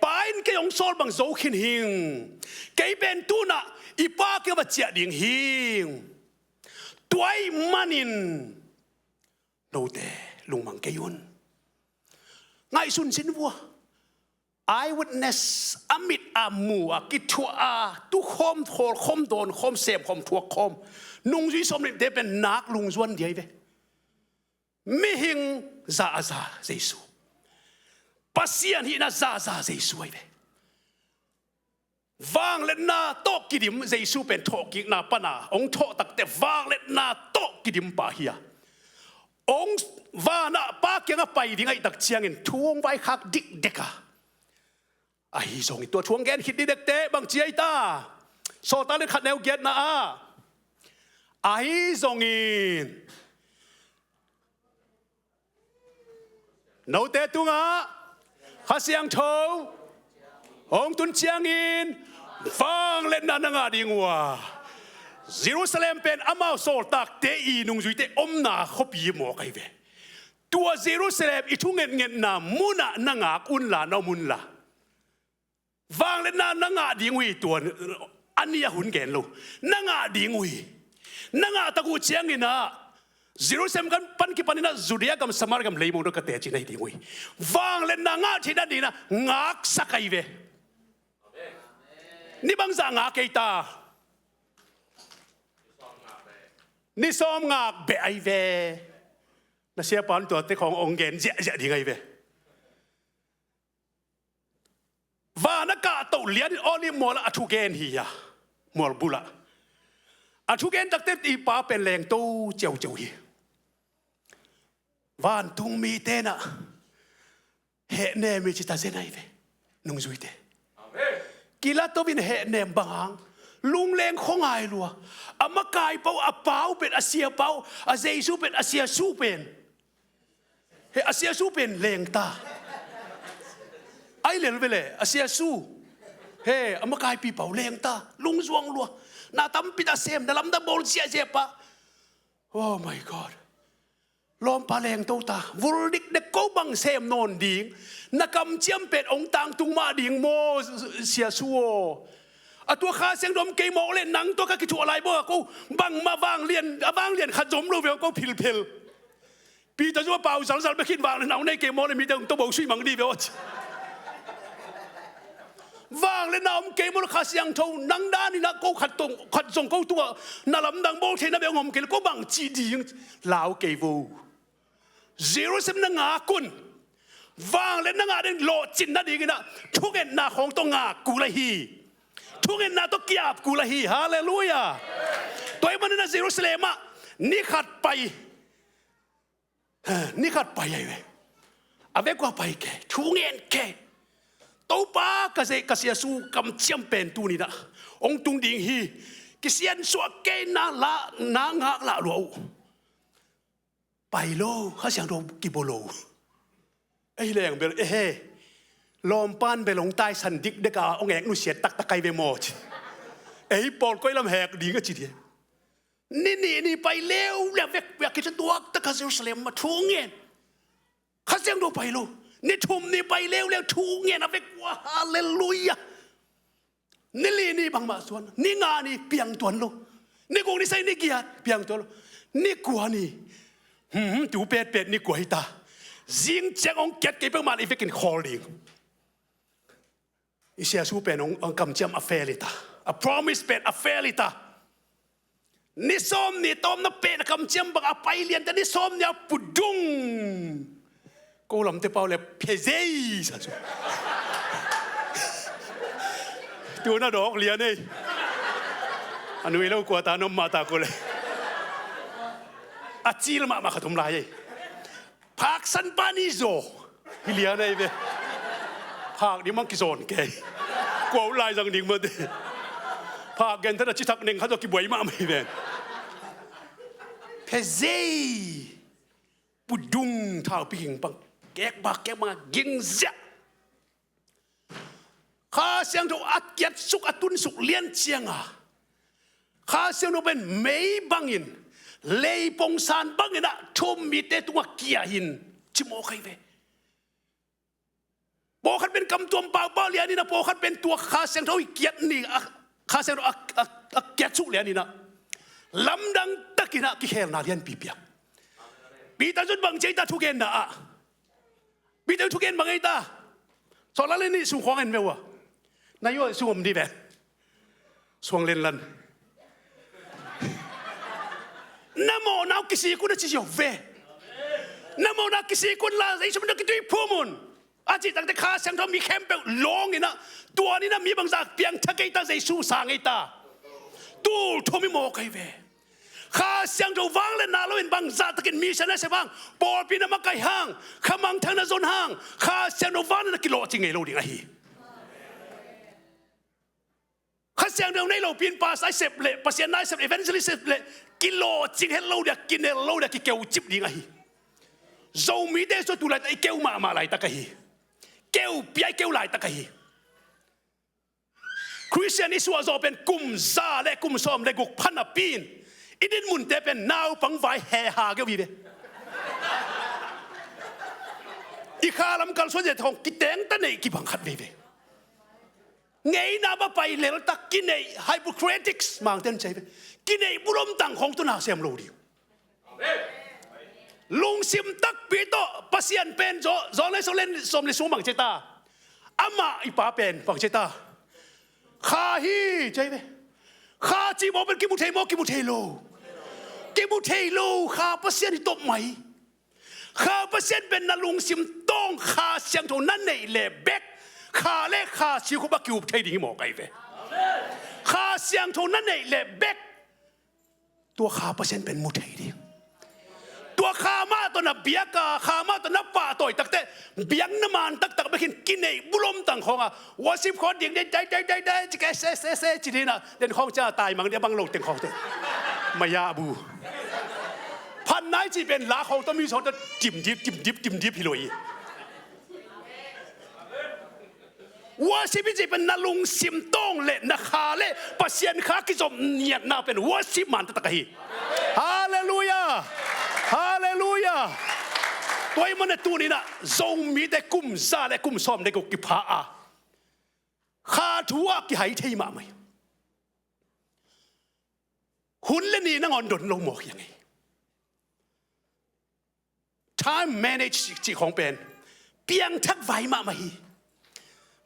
Pa in kei hong sawl bang zo khin hing. Kei pen tunah i pa kei va ciah ding hing. Tua ahih manin note lungmang kei un. Ngaihsun sin vua. Eyewitness, a mit a mu a kithuah a tukhawm, khawlkhawm, dawnkhawm, semkhawm, thuakkhawm, nungzui sawm le nihte pen nak lungzuan ding ahi ve. Mihing za a za Jesu, Pasian hihna za a za Jesu ahi ve. Vangliatna tawh kidim Jesu pen thawhkikna pana hong thawh takte vangliatna tawh kidim pa hi a, hong vanah Pa kiangah pai ding ahih tak ciangin thu hong vaikhak dikdek a, ahi zongin tua thu hong gen khit dikdekte bangci ahi ta? Sawltak lian khat neu giatna ah, ahi zongin note tungah Kha Siangtho hong tun ciangin vangliatna na ngah ding uh a, Jerusalem pen amau sawltakte i nungzuite omna khuapi mawk ahi ve. Tua Jerusalem i thungetngetna munah na ngak unla, na om unla. Vangliatna na ngah ding uh hi. Tua a nih a hun gen lo, na ngah ding uh hi. Na ngah tak uh ciangin ah Jerusalem gam pan kipanin ah Judea gam, Samaria gam, leimo dong ka teci na hi ding uh hi. Vangliatna ngah theihna dingin ah ngaksak ahi ve. Ni bangzah ngak ei ta? Ni sawm ngak beh ahi ve. Na siapa in tuate khawng hong gen ziahziah ding ahi ve. Van a kahtoh lianin Olive mualah a thugen hi a, mual bulah a thugen takte i Pa pen lengto ciauciau hi. Vantung mite in ah hehnem hi ci ta zen ahi ve. Nungzuite, kila to-in hehnem bang hang, lungleng khuangai lua. A makai pau, a pau pen, a sia pau, a Jesu pen, a siasu pen. He, a siasu pen lengta. Ai lel vele a siasu. He, a makaipi pau lengta, lungzuang lua. Na tampi ta sem, na lamdang bawl ziahziah pa. Oh my God. Lawmpa lengto ta, vul dikdek, ko bang sem nawn ding? Na kamciam pen hong tangtung mah ding maw, siasu aw? A tua Kha Siangtho om kei mawk leh nang tua ka kithuah lai bawh a, ko bangmah vanglian, a vanglian khat zom lo ve, ko philphel. Peter zong a pau zalzal bek hi in, vangliatna nei kei mawk leh mite hong tawh bo sui mang dih ve aw ci. Vangliatna om kei mawk leh Kha Siangtho nang dan in ah ko khat tong, khat zong ko tungah na lamdang bawl theihna bek hong om kei leh ko bang ci ding? Lau kei vo. Jerusalem na ngak un. Vangliatna ngah ding lawhcinna dingin ah thungetna khawng tawh ngak kul ahi. Thungetna tawh ki-ap kul ahi. Halleluiah. Tua ahih manin ah Jerusalem ah ni khat pai. Ni khat pai ahi ve. A vek uh a pai kei, thu ngen kei. Topa, ka zei, ka siasu kamciam pen tuni-in ah hong tung ding hi. Kisiansuah kei, na la, na ngak lah lua uh. Pai lo, Kha Siangtho kibua lo. Ei leng bel, ehe, lawmpa in bel hong taisan dikdek a, hong ek nusiat taktak ahi ve maw ci. Ei pawl koi lam hek ding a ci dih. Ni nih ni pai leuleu vek, vek a kithutuak tak a Jerusalem ah thu ngen. Kha Siangtho pai lo. Ni thum ni pai leuleu thu ngen a vek uh a, halleluiah. Ni li ni bangmah suan, ni nga ni piang tuan lo. Ni guk ni sagih ni giat piang tuan lo. Ni kua ni, hmm, tu petpet ni kua hi ta? Zing ciang hong kiat kei peuhmah leh i vekin khawl ding. I siasu pen hong, hong kamciam a fail hi ta. A promise pen a fail hi ta. Ni sawm ni tawmna pen a kamciam bang a pai lian ta, ni sawm ni a pudung. Ko lamte pau le phezei sa su. Tu na dawk lian ei. A nui lo kua ta, na om mah ta ko le. A cil mahmah khat om lai ei. Phaksan pa ni zaw hi lian ahi ve. Phak ding mang kizawn kei. Kua uh laizang ding mate. Phak gentehna cithak neng khat zaw kibuai mahmah hi ven. Phezei. Pudung thaupi ging pang. Kek bak kek bang a ging ziah. Kha Siangtho a kiatsuk, a tunsuk lian cianga Kha Siangtho pen mei bangin, leipongsan bangin ah thu-um mite tungah kia-in cimawh kei ve. Pawlkhat pen kamtuam paupau lianin ah, pawlkhat pen tua Kha Siangtho i kiat ni, a, Kha Siangtho a, a, a kiatsuk lianin ah lamdang takin ah kikhelna lianpi piak. Peter zong bang ci ei ta thugenna ah? Peter thugen bang ei ta. Sawltak le nih sung khuang en ve uh a. Na yo sung om di ve. Suang lenlan. Na mawhna uh kisik un a ci ziau ve. Na mawhna kisik un la, ei sum na kitui phum un. A cih takte Kha Siangtho mi khempeuh lawng inah, tuan inah mi bangzah piangthak ei ta, Jesu sang ei ta. Tul thum i mawk ei ve. Kha Siangtho vangliatna loin bangzah takin mission a sep hang, pawlpi na makaih hang, kha mangthang na zon hang, Kha Siangtho vangliatna kilawhcing ngei lo ding ahi. Kha Siangtho nei lopi in pastor i sep leh, Pasian na i sep, evangelist i sep leh, kilawhcing het lo dia, kinel lo dia, kikeucip ding ahi. Zomite sua tu laitak i keu mahmah laitak ahi. Keu pia i keu laitak ahi. Khristian i suahzawh pen kum za le kum sawm le guk pha napi in, i dinmunte pen naupang vai heha geu hi ve. I kha lam kalsuan zia khong kitengta neih kibang khat veve. Ngeina ba pai leltak kineih, hypocritics mangten cei ve. Kineih bulom tang khong tuna sem lo ding. Lungsim takpi tawh Pasian pen zaw, zaw le sawlen sawm le sung bang cei ta. Amah i pa pen bang cei ta. Kha hi cei ve. Kha ci maw pen kimu thei maw, kimu thei lo. Kimu thei lo, Kha Pasian hi tawp mai. Kha Pasian pen na lungsim tawng Kha Siangtho na neih leh bek, Kha le Kha sikhop a kiup thei ding hi mawk ahi ve. Kha Siangtho na neih leh bek, tua Kha Pasian pen mu thei ding. Tua Kha mah tawh na biak a, Kha mah tawh na pahtawi takte, biakna man taktak bekin kineih bulom tang khawng a, worship khawng ding ding dai dai dai dai ci ke se se se ci ding a, den khawng cia tai mang dia bang lo teng khawng te. Maya bu. Phan nai ci pen la khawng tawh mi sawng tawh tim dip tim dip tim dip hi lo hi. Worship i ci pen na lungsim tawng le na Kha le Pasian Kha kizop niatna pen worship man taktak ahi. Halleluia. Halleluia. Tua i mana tuninah Zomite kum za le kum sawm le guk kipha a, Kha thu ah kihai thei mahmah hi. Hun le ni nangawn don lo mawk hi a ngei. Time manage cih khawng pen piangthak vai mahmah hi.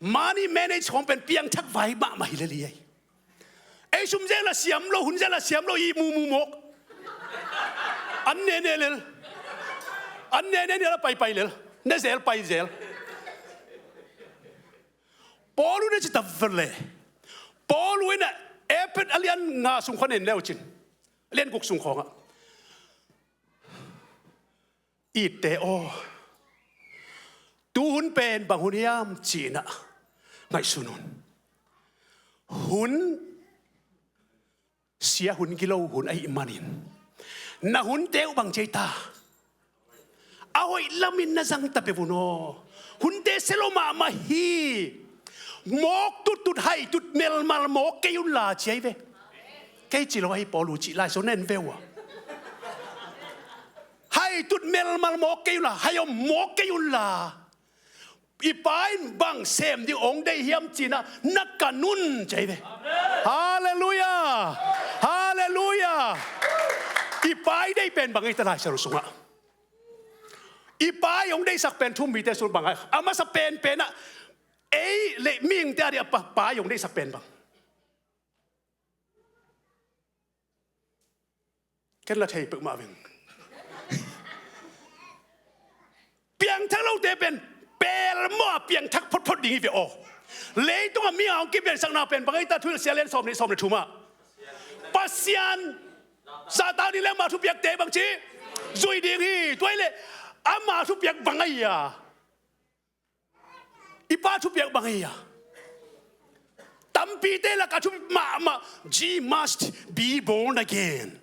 Money manage khawng pen piangthak vai mahmah hi le li ei. Ei sum zel a siam lo, hun zel a siam lo, i mumu mawk. An nene lel. An nene ni a paipai lel. Ne zel pai zel. Paul in a ci ta vele. Paul in a Efesa a lian nga sung khuan en leu cin, a lian guk sung khawngah, itte aw, tu hun pen bang hun hiam cinah ngaihsun un. Hun sia hun gilo hun ahih manin na hunte uh bang ci ei ta. A hoih lamin na zang ta peuh un aw. Hunte sia lo mahmah hi. Mawk tuttut hai tut melmal mawk kei unla ci ei ve. Kei ci lo ahi, Paul uh cih lai so nen ve uh a. Hai tut melmal mawk kei unla, hai om mawk kei unla. I pa in bang sem ding hong deih hiam cinah na kan un ci ei ve. Halleluia. Halleluia. I pa i deih pen bang ei ta lai sel sungah. I pa i hong deihsak pen thu-um mite sung bang a, a masa penpenah ei le mihingte a dih a pa, pa i hong deihsak pen bang. Ken la thei peuhmah veng. Piangthak lote pen pelmawh a piangthak photphot ding hi ve aw. Leitungah mi a hong kipiansakna pen bang ei ta, Thuhilhsia lian sawm nih sawm le thumah Pasian zahtak ding le ama thupiakte bang ci zuih ding hi. Tua hi leh ama thupiak bang ahi a? I pa thupiak bang hi a? Tampite lakah thupi mahmah, "Ye must be born again."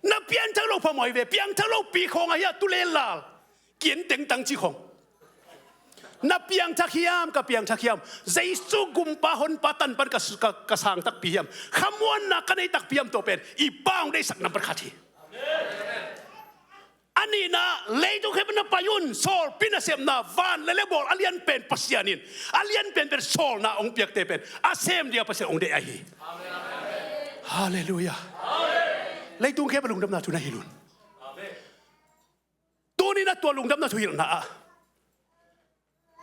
Na piangthak lo phamawh hi ve, piangthak lopi khawng ahi a, tu le lal kian tengtang ci khawng. Na piangthak hiam, ka piangthak hiam? Jesu gumpa, honpa, tanpan ka, ka, ka sang takpi hiam? Khamuanna ka nei takpi hiam? Tua pen i pa hong deihsak nambat khat hi. A nihna, leitung khempeuh na pai un, sawlpi nasepna, van le lengbawl a lianpen Pasian in, a lianpen pen sawlna hong piakte pen a sem ding a Pasian hong deih ahi. Halleluia. Leitung khempeuh lungdamna thu na hilh un. Tuni na tua lungdamna thu hilhna ah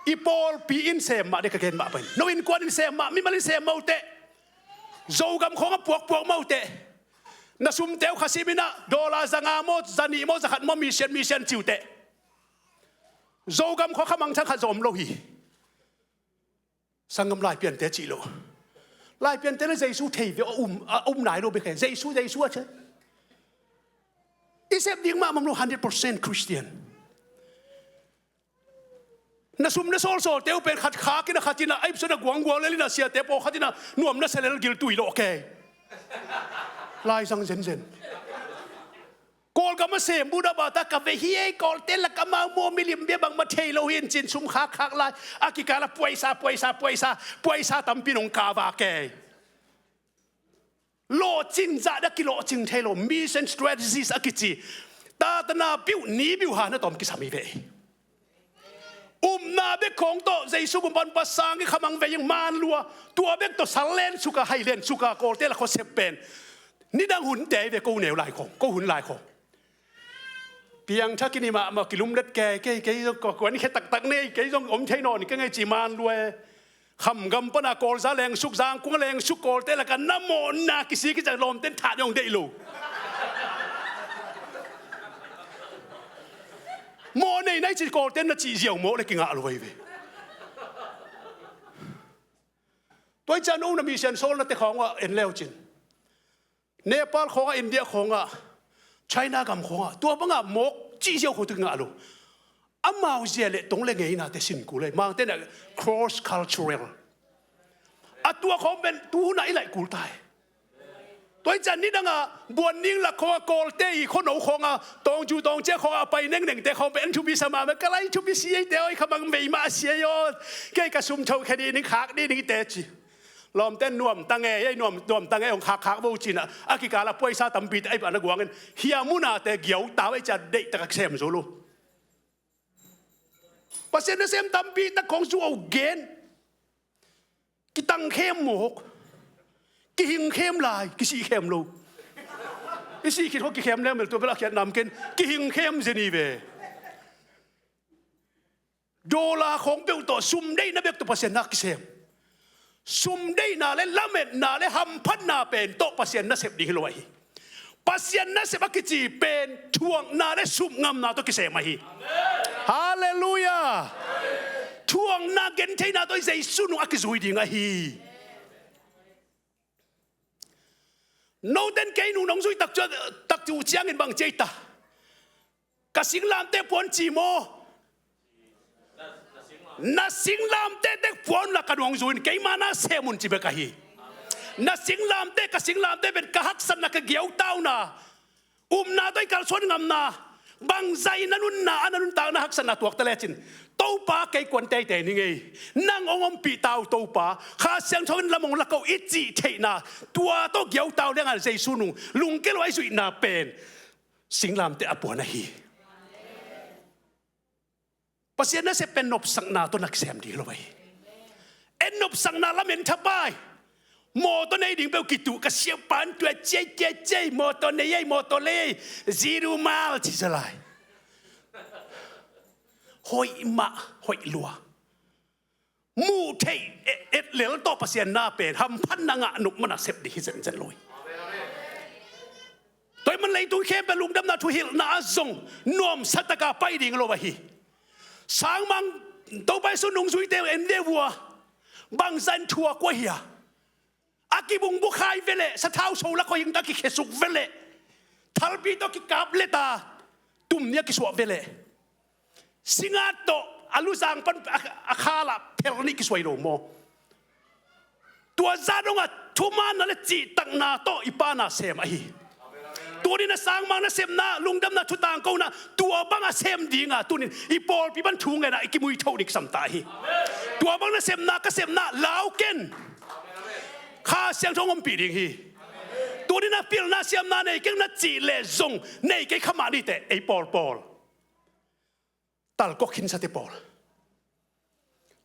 I pawlpi in sem mah de, ka gen mah pen. No innkuan in sem mah, mimal in sem mah uh teh. Zogam khawng a puakpuak mah uh teh. Na sumte uh khasim in ah, dollar za nga maw, za nih maw, za khat maw, mission, mission ci uh teh. Zogam khawng kha mangthang khat zong om lo hi. Sanggam, Laipiante cih lo. Laipiante le Jesu thei ve, a um, a um nai lo bek hi. Jesu, Jesu a ci. I sep ding mahmah lo, hundred percent Christian. Na sum na sawlsawlte uh pen khat khak in a, khat in a, a ipsuan a guangguang lel in a, siate pawlkhat in a nuam na sia lel gil tui lawh kei. Laizang zenzen. Kawlgam a sem Buddha bata ka ve hi ei, Kawlte lak amau maw milim bia bangmah thei lo hi in cin sum khakkhak lai. A kikal a puaisa, puaisa, puaisa, puaisa tampi nong kava kei. Lawhcing zah dah kilawhcing thei lo, mission strategies a kici. Tatana piuh ni piuh ha na tawm kisam hi ve. Upna bek khawng tawh Jesu bumpan pasang i khamang ve ing, man lua. Tua bek tawh sal len suka, hai len suka, Kawlte la khuasep pen. Nidang hunte hi ve, ko neu lai khawng, ko hun lai khawng. Piangthak in i mahmah kilumlet kei, kei, kei zong kuan khe taktak nei, kei zong om thei nawn keng ei ci man lua e. Khamgam pana Kawlza lengsuk, Zangkung lengsuk, Kawlte lakah na mawhna kisik hi ciang lawmten thah dong deih lo. Mawh nei nai ci Kawlten na cih ziau mawh le kingah lo ahi ve. Tua hi ciang no na mission sawlna te khawngah en leu cin. Nepal khawngah, India khawngah, China gam khawngah, tua bangah mawk cih ziau khawng tu kingah lo. Amau zia le tong le ngeinate sin kul ei, Mangte na cross cultural. A tua khawng pen tu hunah i laih kul ta hi. Tua hi ciang nidangah Buanning lak khawngah Kawlte i khuano khawngah, Tawngcu Tawngcia khawngah a pai nengnengte khawng pen thupi sa mahmah, ka lai thupi si eite aw, i khamang vei mah a si ei aw. Kei ka sum tho khe dih ning, khak dih ning te ci. Lawmten nuam ta ngei ei, nuam, nuam ta ngei hong khakkhak vo cinah, a kikal a puaisa tampite a ip a na guangin hia munate giau tau ei ciah deihtak a kisem zo lo. Pasian nasem tampi tak khawng zu o gen. Kitang khem mawk. Kihing khem lai, kisih khem lo. I sih khit khawng kikhem leumel, tua bel a khiat nam ken. Kihing khem zen hi ve. Dollar khawng peuh tawh, sum deihna bek tawh Pasian na kisem. Sum deihna le lametna le hamphatna pen tawh Pasian nasep ding hi lo ahi. Pasian nasep a kici pen thuakna le supngamna tawh kisem ahi. Halleluiah. Thuakna gentheihna tawh Jesu nung a kizui ding ahi. Noten kei nung nong zui tak cu, tak cu ciangin bang ci ei ta? Ka singlamteh puan ci maw? Na singlamteh tek puan la ka nuang zuin keima na sem un ci bek ahi. Na singlamteh, ka singlamteh pen ka haksatna, ka giautauna, upna tawh i kalsuan ngamna, bangzah in na nunna, a na nuntakna haksatna tuakta lecin, Topa kei kuan teitei ning ei, nang hong ompih ta uh Topa, Kha Siangtho in lam hong lak uh i cih theihna, tua tawh giautau liangah Jesu nung lungkia lo a i zuihna pen singlamteh a puan ahi. Pasian nasep pen nopsakna tawh na kisem ding lo ahi. En nopsakna lamen thapai. Mawtaw nei ding peuh kituh, ka siapa in tua ciai ciai ciai, mawtaw nei ei, mawtaw lei ei, zero mile ci za lai. Hoih mah, hoih lua. Muh theih et, et lel tawh Pasian na pen hamphatna ngah nop mana sep ding hi zenzen lo hi. Tua hi man leitung khempeuh lungdamna thuhilhna ah zong nuamsa taka pai ding lo ahi. Sangmang Topa Jesu nungzuite uh en ve vua, bangzah in thuak uh ahi a. A kibungbukhai veleh, sathau so lak khawng hing ta kikhesuk veleh, thalpi tawh kikap leta tumni a kisuah veleh, singat tawh a luzang pan a, a khalah phel nih kisuai lo maw? Tua zah dongah thumaanna le cihtakna tawh i Pa na sem ahi. Tunin a sangmang nasepna, lungdamna thutangkona tua bangah sem dinga tunin i pawlpi pan thu ngenah i kimuithoh ding kisam ta hi. Tua bang nasepna ka sepna lau ken. Kha Siangtho hong ompih ding hi. Tunin a pilna siamna nei keng na cih leh zong nei kei kha mah ni teh ei pawlpawl. Talkawk khinsate pawl.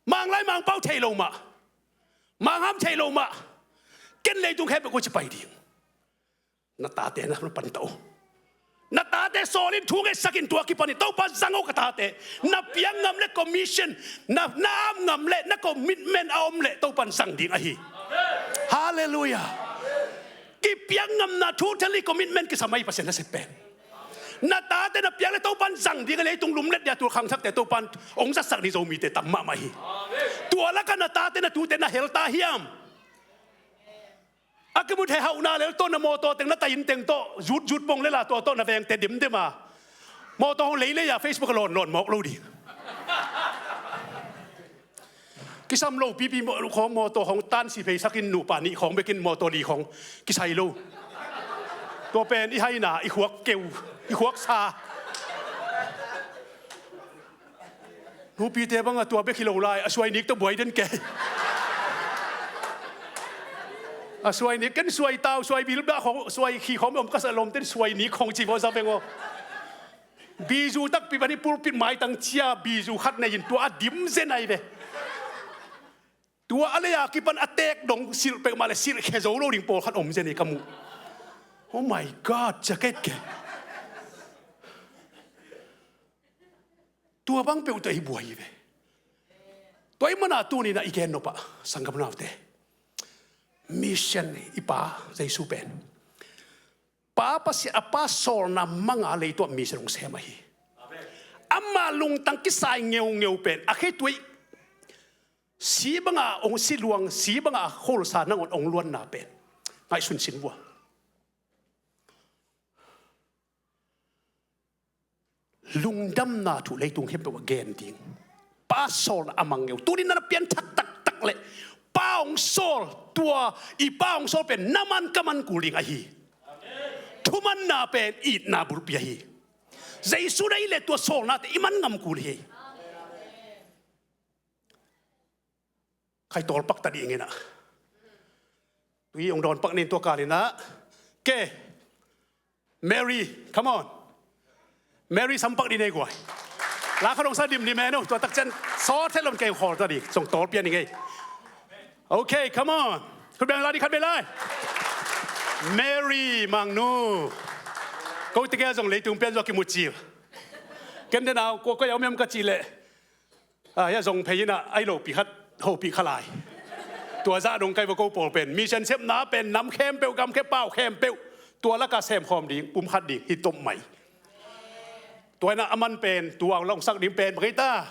Manglai Mangpau thei lo mah, Mangham thei lo mah, ken leitung khempeuh kua ci pai ding. Na tate na pan ta uh. Na tate sawl in, thu ngetsak in, tua kipan in Topa zang o ka tate. Na piak ngam le commission, na, na ap ngam le na commitment a om le Topa in zang ding ahi. Halleluiah. Kipiak ngamna, totally commitment kisam ahi Pasian nasep pen. Na tate na piak le Topa in zang ding a, leitung lumlet dia tul khangthakte Topa in hong zatsak ding Zomite tam mahmah hi. Tua lakah na tate na tute na hel ta hiam? A kimu thei hauhna lel tawh, na mawtaw teng, na tahin teng tawh, zut zut pong lela tua tawh na vengte demdem a, mawtaw hong leilei a Facebook a lawn lawn mawk lo ding. Kisam lo pipi maw-, khawng mawtaw hong tansi pheisakin nupa nih khawng bekin mawtaw li khawng kisai lo. Tua pen i haina, i khuak keu, i khuak sa. Nupite bangah tua bek hi lo lai, a suai nik tawh buai den kei. A suai nik ken suai tau, suai bilbah khawng, suai khi khawng om ka sa lom ten suai nik khawng ci vawsa veng aw. Bizu takpi bani pulpit maitang cia bizu khat nei in tua a dim zen ai ve. Tua a lei a kipan a tek dong silh peuhmah le silh khe zo lo ding pawlkhat om zen ei ka muh. Oh my God, jacket ke. Tua bang peuh tua i buai hi ve. Tua i mana tuninah i gen nopah sanggam naute. Mission i Pa Jesu pen. Pa Pasian a Pa sawlna manga leituah mission hong sem ahi. Ama lungtang kisai ngeungeu pen a khei tuai si banga hong si luang, si banga a khulsa nangawn hong luanna pen ngaihsun sin vua. Lungdamna thu leitung khempeuh a gen ding. Pa sawlna a mangngeu. Tunin na pianthak taktak le Pa hong sawl, tua i Pa hong sawl pen na man ka man kul ding ahi. Thumanna pen itna bulpi ahi. Jesu na i le tua sawlnate i man ngam kul hi. Khai tawlpak ta dih ngenah. Tui hong dawnpak nin tua kalinah. Ke. Mary, come on. Mary sampak dih nei guai. La kha dong sa dim dim eno, tua takcian sawt het lom kei khawl ta dih. Zong tawlpian dih ngei. Okay, come on. Khut beng la dih khat beh lai. Mary Mangnu. Ko tegel zong leitung pian zong kimu cil. Ken denau, ko ko yau miam ka cih leh. Ah, hia zong phei inah ai lopi khat, hopi kha lai. Tua zah dong kai va ko pawl pen. Mission sepna pen, nam khempeuh, gam khe pau khempeuh. Tua laka sem khawm ding, pum khat ding, hi tom mai. Tua inah a man pen, tua longsak ding pen, bang ei ta.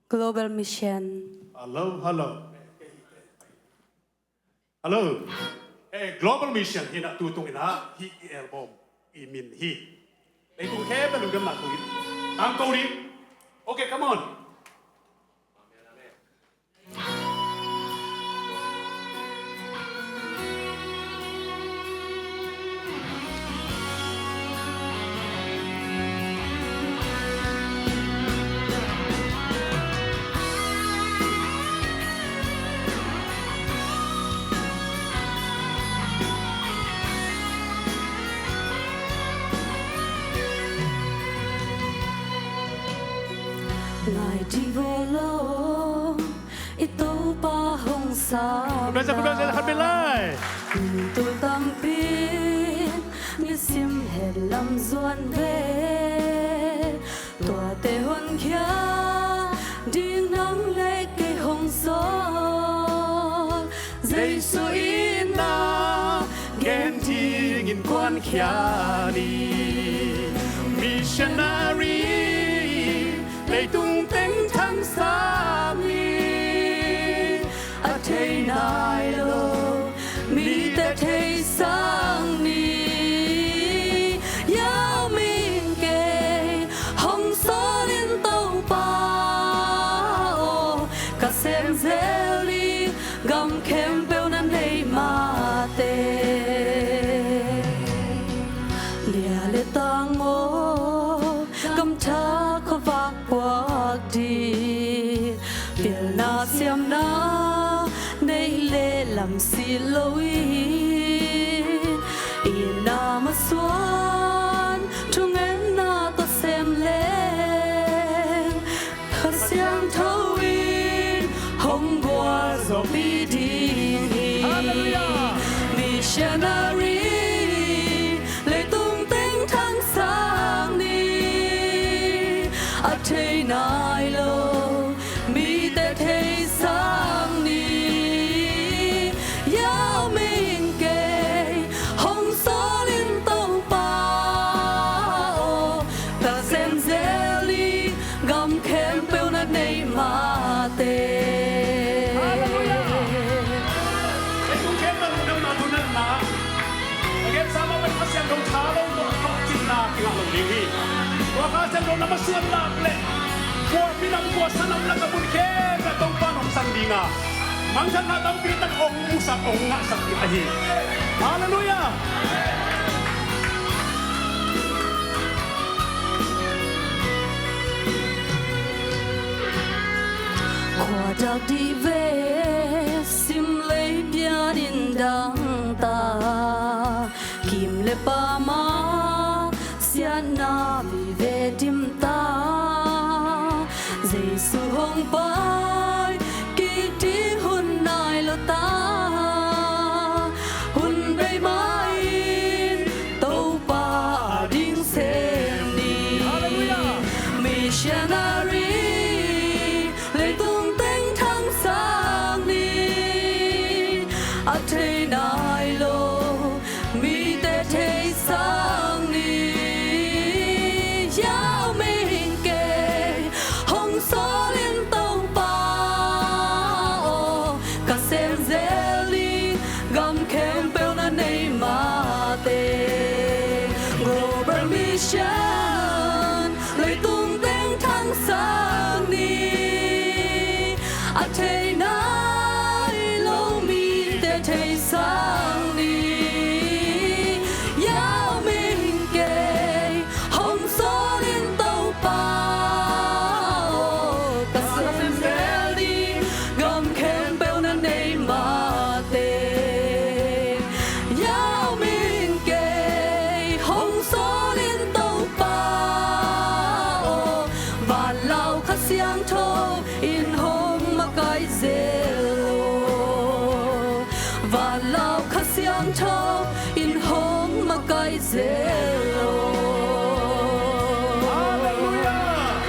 Global Mission. Hello, hello. Hello. Eh, Global Mission hi na tu tung ina hi i album i min hi. Ei tung khe ba lungdam na tu in. Tang ko ding. Okay, come on. Ngai dih vo lo, i Topa hong sam. Khat bia, khat bia, khat bia lai. Tul tampi in nisim het lam zuan ve. Tuate honkhia ding nang le kei hong sawl. Jesu itna gen dingin kuankhia ni. Missionary leitung teng thangsak ni. A thei nai lo mite theisak ni. Yau ming kei hong sawl in Topa aw, ka sem zel ding gam khempeuh na nei mah teh. Lia le tang aw, gam thak khuavak puak ding, pilna siamna neih le lam si lo in, itna masuan thungetna tawh sem leng, Kha Siangtho in hong gualzawhpih ding hi. Missionary, leitung teng thangsak ni, a thei nai lo mite theisak ni. Yauming kei hong sawlin Topa aw, ka sem zel ni, gam khempeuh na nei mate. Halleluiah. Ei tung khempeuh lungdamna thungetna, a gensa mah pen Kha Siangtho tha lo tawh tawhcikna kingah lo ding hi. Tua Kha Siangtho na masuan nak leh, kua minam kua sanam lak a mun khempeuh Topa in hong sang ding a, mangthang kha tampi tak hong musak hong ngahsak ding ahi. Halleluiah. Khuadak dih ve, sim lei pian in dang ta, kim le pama siatna vive dim ta. Jesu hong pai kik ding hun nai lo ta, hun bei mah in Topa ading sem ni. Halleluiah. Missionary, leitung teng thangsak ni, a thei nai lo mite theisak ni. Yauming kei hong sawlin Topa aw, ka sem zel ni, gam khempeuh na nei mate. Global Mission, leitung teng thangsak ni, a thei nai lo mite theisak ni. Yauming kei hong sawlin Topa aw, ka sem zel ni, gam khempeuh na nei mate. Yauming kei hong sawlin Topa aw, vanlau Kha Siangtho in hong makaih zel lo. Vanlau Kha Siangtho in hong makaih zel lo. Halleluiah!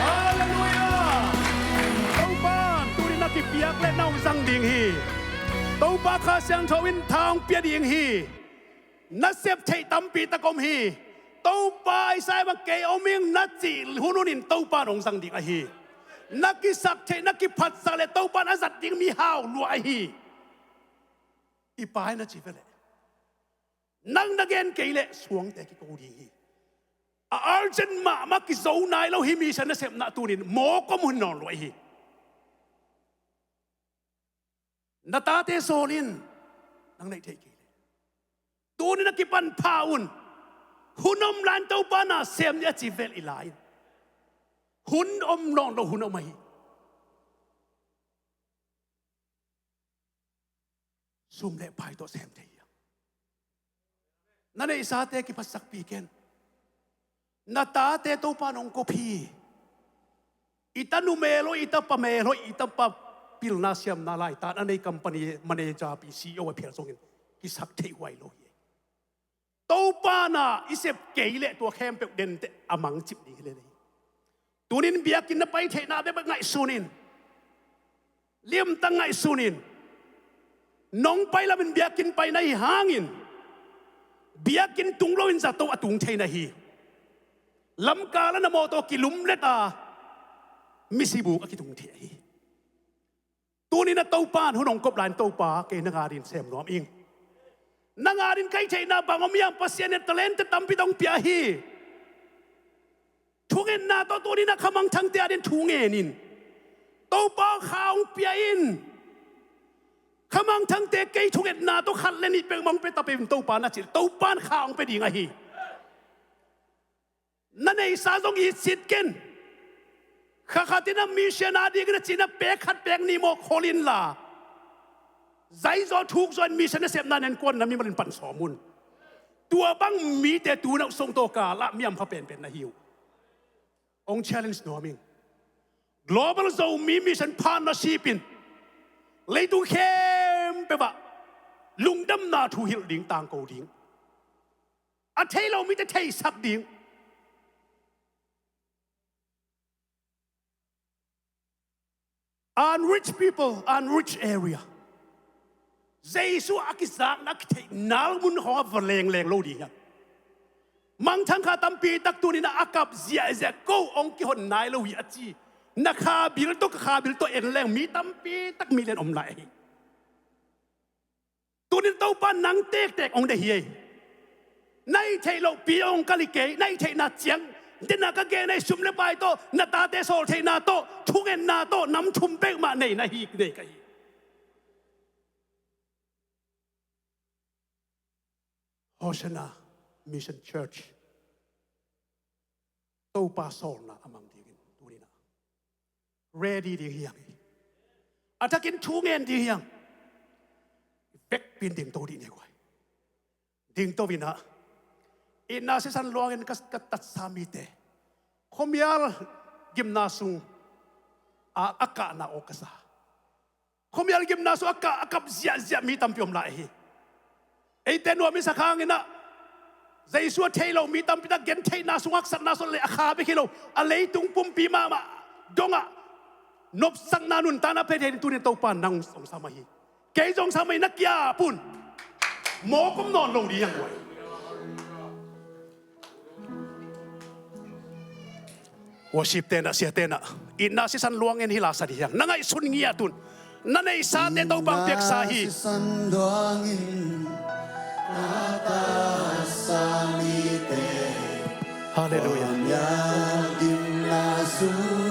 Halleluiah! Topa'n tuni na kipiak le na hong zang ding hi. Topa Kha Siangtho in tha hong pia ding hi. Na sep theih tampi tak om hi. Topa Isaiah bang kei om ing na cih hun hun in Topa'n hong zang ding ahi. Na kisak theih, na kiphatsak le Topa'n a zat ding mi hau lua ahi. I Pa in a ci ve leh, nang na gen kei leh suangte kiko ding hi. A urgent mahmah kizo nai lo hi, mission nasepna tunin mawk om hun nawn lua hi. Na tate sawl in, nang neih theih kei leh. Tunin a kipan pha un. Hun om lai-in Topa na sem ni a ci vel i lai-in. Hun om nawn lo hun om ahi. Sum le pai tawh sem thei hiam? Na neihsate kiphatsakpih ken. Na tate Topa in hong kop hi. I tanu mel hoih, i tapa mel hoih, i tapa pilna siamna laitat a nei company manager pi C E O a phial zongin kisak theih huai lo hi. Topa na i sep kei leh tua khempeuh denteh a mangcip ding hi lel hi. Tunin biakinn na pai theihna bekbek ngaihsun in. Limtak ngaihsun in. Nong pai lamin biakinn pai na hi hangin biakinn tung loin zato a tung thei na hi. Lamkal a na mawtaw kilumlet a misibuk a kitung thei ahi. Tunin a Topa in hun hong kop lai-in Topa kei nang adingin sem nuam ing. Nang adingin ka hih theihna bang om hiam, Pasian in talent tampi tawh hong pia hi. Thungetna tawh tunin a khamangthangte adingin thu ngen in. Topa kha hong pia in. Khamangthangte kei thungetna tawh khat le nih pek mah hong pia ta pen Topa na cih leh Topa in kha hong pia ding ahi. Na neihsa zong itsit ken. Kha khat in a mission adingin a cih na pek khat pek nih mawk khol inla, zaizaw thukzaw in mission nasepna nenkuan na mimal in pan sawm un. Tua bang mite tu-in a sungtaw kal ah mi hampha penpen na hi uh. Hong challenge nuam ing. Global Zomi Mission Partnership in leitung khempeuh ah Lungdamna thu hilh ding, tangko ding. A thei lo mite theisak ding. Unreached people, unreached area. Jesu a kizakna a kitheih nal mun khawng a va lengleng lo ding hiam? Mangthang kha tampi tak tuni-in a kap ziahziah, ko hong kihon nai lo hi a ci. Na kha bil tawh ka kha bil tawh en leng mi tampi tak mi lian om lai hi. Tuni-in Topa nang tektek hong deih hi ei. Na hih theih loh pi hong kal hi kei, na hih theihna ciang. Dena ka gen ahi, sum le pai tawh, na tate sawl theihna tawh, thungetna tawh, nam thum pek mah nei na hi, nei ka hi. Hosanna Mission Church. Topa sawlna a mang dingin tuni-in ah ready ding hi hang hi. A thakin thu ngen ding hi hang. Vekpi-in dingto dih ni guai. Dingto-in ah, itna sisan luangin ka, ka tatsa mite, khuamial gimna sung a, a kahna aw ka sa. Khuamial gimna sung a kah, a kap ziahziah mi tampi om lai hi. Eite nuam i sak hangin ah, Jesu a thei lo mi tampi tak gentheihna sung haksatna sung le a kha bek hi lo, a leitung pumpi mahmah dongah nopsakna nuntakna pia dingin tuni-in Topa nang hong sam ahi. Kei zong sam ahi, na kiap un. Mawk om nawn lo ding hi hang guai. Worship te'n ah, sia te'n ah, itna sisan luangin hi la sa ding hi hang. Na ngaihsun ngiat un. Na neihsate Topa hong piaksa hi. Itna sisan luangin a tatsa mite, Halleluiah. Khuamial gimna sung